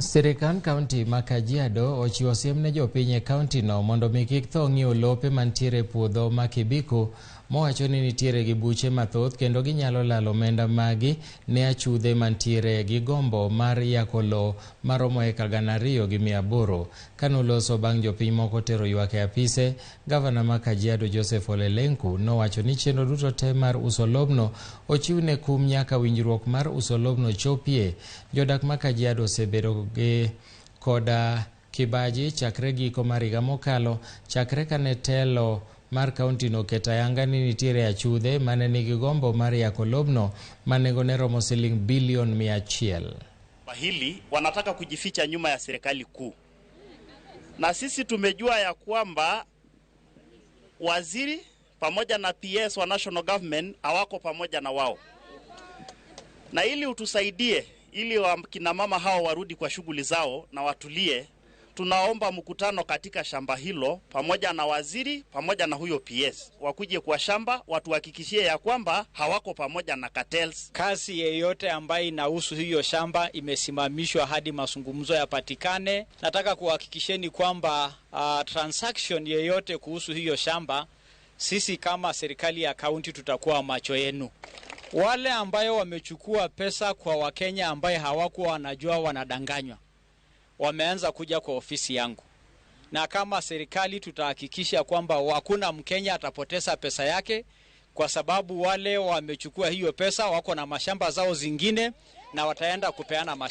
Sirikand kaunti ma Kajiado ochiwo siem ne jopiny e kaunti no mondo mi kik tho ng'iewo lope mantiere e puodho ma Kibiku, mowacho ni nitiere gi buche mathoth kendo ginyalo lalo omenda magi ne achudhe mantiere gi gombo mar yako lowo maromo eka 2800. Kanoloso bang' jopiny moko tero ywak e apise, gavana ma Kajiado Joseph Ole Lenku nowacho ni chenro duto te mar uso lobno ochiw ne kum nyaka winjruok mar uso lobno chopie. Jodak ma Kajiado osebedo gi koda kibaji chakre giko mar higa mokalo, chakre kane telo mar kaunti no oketo ayanga ni nitiere achudhe mane nigi gombo mar yako lobno ma nengone romo siling bilion 100. Hili wanataka kujificha nyuma ya serikali kuu, na sisi tumejua ya kwamba waziri pamoja na PS wa national government hawako pamoja na wao, na ili utusaidie ili kina mama hao warudi kwa shughuli zao na watulie, tunaomba mkutano katika shamba hilo pamoja na waziri pamoja na huyo PS wakuje kwa shamba watuhakikishie ya kwamba hawako pamoja na cartels. Kazi yeyote ambayo inahusu hiyo shamba imesimamishwa hadi mazungumzo yapatikane. Nataka kuhakikisheni kwamba transaction yeyote kuhusu hiyo shamba, sisi kama serikali ya kaunti tutakuwa macho yenu. Wale ambayo wamechukua pesa kwa Wakenya ambaye hawakuwa wanajua wanadanganywa, wameanza kuja kwa ofisi yangu, na kama serikali tutahakikisha kwamba hakuna Mkenya atapoteza pesa yake, kwa sababu wale wamechukua hiyo pesa wako na mashamba zao zingine na wataenda kupeana mashamba.